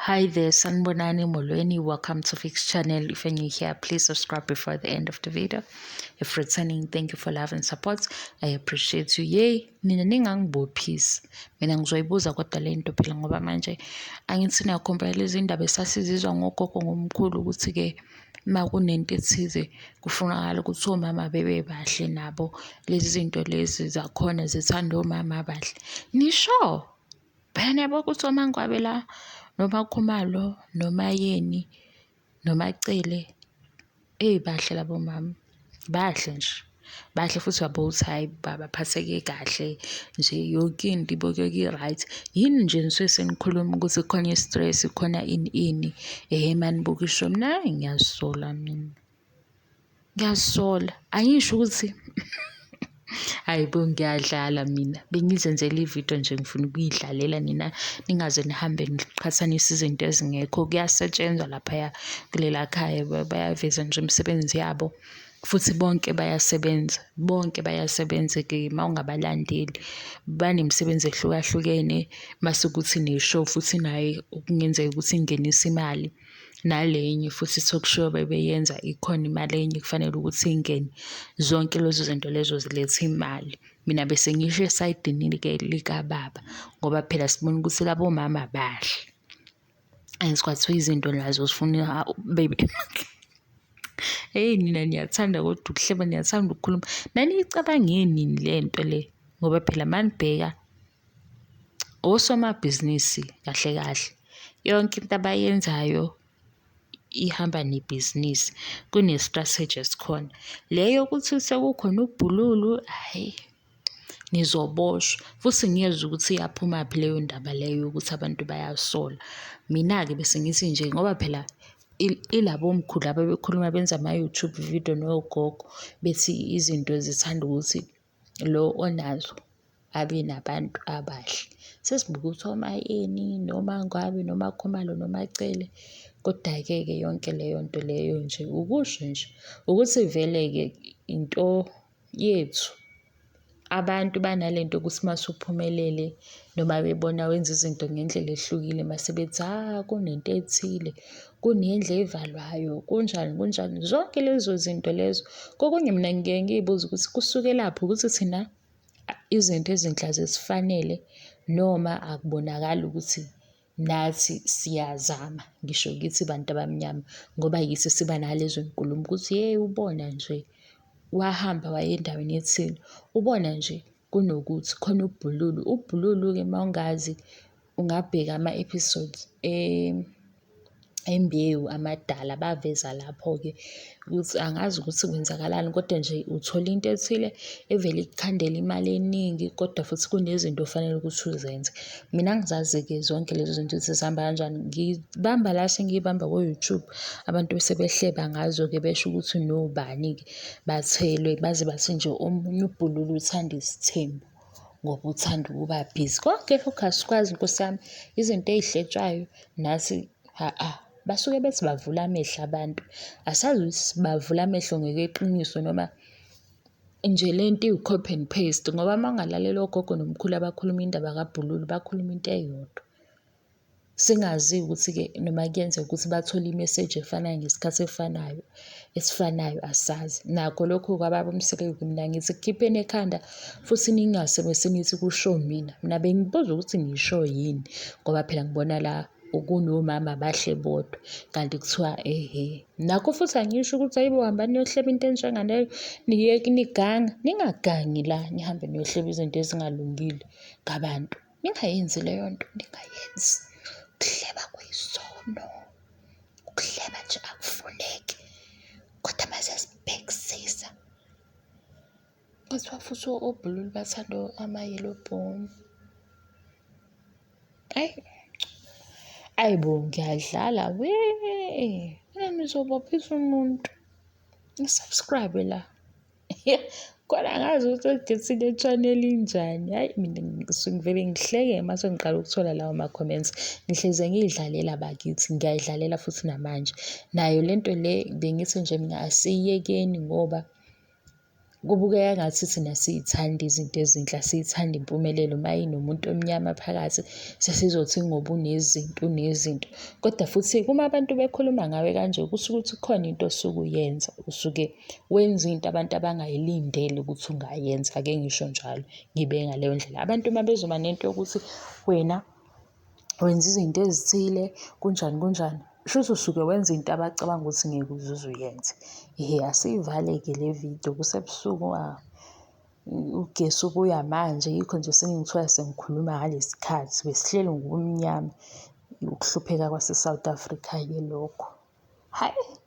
Hi there, Sanbonani Molweni. Welcome to Fix Channel. If you're new here, please subscribe before the end of the video. If returning, thank you for love and support. I appreciate you. Yay, nina ningangibophisi. Mina ngizoyibuza kodwa le nto phela ngoba manje angithi niyakhumbula lezi ndaba esasizizwa ngogogo ngomkhulu ukuthi-ke uma kunento ethize kufunakala ukuthi omama bebe bahle nabo lezi zinto lezi zakhona zithanda omama abahle. Nisho? Phela niyabo ukuthi oMangwabe la noMaKhumalo noMaYeni noMaCele, eyi bahle labo mama, bahle nje. Bahle futhi uyabo ukuthi hhayi baphatheke kahle nje yonke into ibukeka i-right. Yini nje nisuke senikhuluma ukuthi khona i-stress, khona ini ini, ehhe manibuka i-show. Mina hhayi ngiyazisola mina. Ngiyazisola, angisho ukuthi hhayi bo ngiyadlala mina bengizenzela ividiyo nje ngifuna ukuyidlalela nina ningaze nihambe niqhathanise izinto ezingekho. Kuyasetshenzwa laphaya kulela khaya bayaveza nje imisebenzi yabo futhi bonke bayasebenza, bonke bayasebenza-ke uma ungabalandeli. Banemisebenzi ehlukahlukene mase kuthi ne-show futhi naye kungenzeka ukuthi ingenise imali. Nale enye futhi i-talk show abebeyenza ikhona imali enye kufanele ukuthi ingene. Zonke lezo zinto lezo ziletha imali. Mina bese ngisho esayidini-ke likababa ngoba phela sibona ukuthi labo mama bahle. And kwathiwa izinto nazo zifuna bebe Hheyi nina niyathanda kodwa ukuhleba, niyathanda ukukhuluma. Naniyicabange nini le nto le? Ngoba phela uma nibheka Osomabhizinisi kahle kahle yonke into abayenzayo ihamba nebhizinisi, kune-strategy esikhona. Le yokuthi sekukhona ubhululu, hhayi nizoboshwa futhi ngiyezwa ukuthi iyaphumaphi leyo ndaba leyo yokuthi abantu bayasola. Mina-ke bese ngithi nje ngoba phela ilabo mkhulu laba bekhuluma benza ama-YouTube video nogogo bethi izinto zithanda ukuthi lo onazo abe nabantu abahle. Sesibuka ukuthi oMaYeni noMaNgwabe noMaKhumalo noMaCele, koda-ke ke yonke leyo nto leyo nje ukusho nje ukuthi vele-ke into yethu abantu banalento yokuthi uma usuphumelele noma bebona wenza izinto ngendlela ehlukile mase bethi ha kunento ethile, kunendlu evalwayo, kunjani kunjani. Zonke lezo zinto lezo. Kokunye mina ngiye ngiy'buze ukuthi kusukelaphi ukuthi thina izinto ezinhle azisifanele noma akubonakali ukuthi nathi siyazama ngisho kithi bantu abamnyama ngoba yithi siba nalezo nkulumo ukuthi yeyi ubona nje wahamba waya endaweni ethile, ubona nje kunokuthi khona ubhululu. Ubhululu-ke uma ungazi ungabheka ama-episodes embewu amadala baveza lapho-ke ukuthi angazi ukuthi kwenzakalani kodwa nje uthola into ethile evele ikukhandele imali eningi kodwa futhi kunezinto ofanele ukuthi uzenze. Mina angizazi-ke zonke lezo zinto ukuthi zihamba kanjani. Ngibamba la sengiyibamba ko-YouTube abantu sebehleba ngazo-ke besho ukuthi nobani-ke bathelwe baze bathi nje omunye ubhululu uthanda isithembu ngoba uthanda ukuba busy. Konke lokhu asikwazi nkosi yami, izinto ey'hletshwayo nathi ha-a basuke bethi bavula amehlo abantu. Asazi ukuthi bavula amehlo ngokweqiniso noma nje le nto iwu-copy and paste ngoba uma ungalalela ogogo nomkhulu abakhuluma indaba kaBhululu bakhuluma into eyodwa. Singazi ukuthi-ke noma kuyenzeka ukuthi bathole imeseji efanayo ngesikhathi efanayo, esifanayo asazi. Nakho lokhu kwababa uMseleku mina ngithi kukhipheni ekhanda futhi ningase bese nithi kusho mina. Mina bengibuza ukuthi ngisho yini ngoba phela ngibona la kunomama bahle bodwa kanti kuthiwa ehhe. Nakho futhi angisho ukuthi hayibo hambani niyohleba into enjengaleyo niyeke niganga. Ningagangi la nihambe niyohleba izinto ezingalungile ngabantu. Ningayenzi leyo nto, ningayenzi. Ukuhleba kuyisono. Ukuhleba nje akufuneki. Kodwa mase sibhekisisa. Kuthiwa futhi obhululu bathanda ama-yellow bone. Ayi, ayi bo ngiyadlala we. Mina nizobophisa umuntu. Ni-subscribe la. Kodwa angazi ukuthi ogetsi le channel injani. Hhayi mina ngisuke ngivele ngihleke uma sengiqala ukuthola lawo ma-comments. Ngihleze ngiy'dlalela bakithi, ngiyay'dlalela futhi namanje. Nayo le nto le bengithi nje mina asiyiyekeni ngoba Kubukeka engathi thina asiy'thandi izinto ezinhle, asiyithandi impumelelo uma inomuntu omnyama phakathi sesizothi ingoba unezinto, unezinto. Kodwa futhi uma abantu bekhuluma ngawe kanje kusho ukuthi kukhona into osuke uyenza, usuke wenza into abantu abangayilindele ukuthi ungayenza, ake ngisho njalo, ngibeke ngaleyo ndlela. Abantu uma bezoba nento yokuthi wena wenza izinto ezithile kunjani kunjani, shuthi usuke wenza into abacabanga ukuthi ngeke uze uyenze. Ehhe, asiyivale-ke le vidiyo kusebusuku ugesi ubuya manje, yikho nje sengingithola sengikhuluma ngalesi khathi, besihleli ngobumnyama. Ukuhlupheka kwase-South Africa-ke lokho. Hhayi.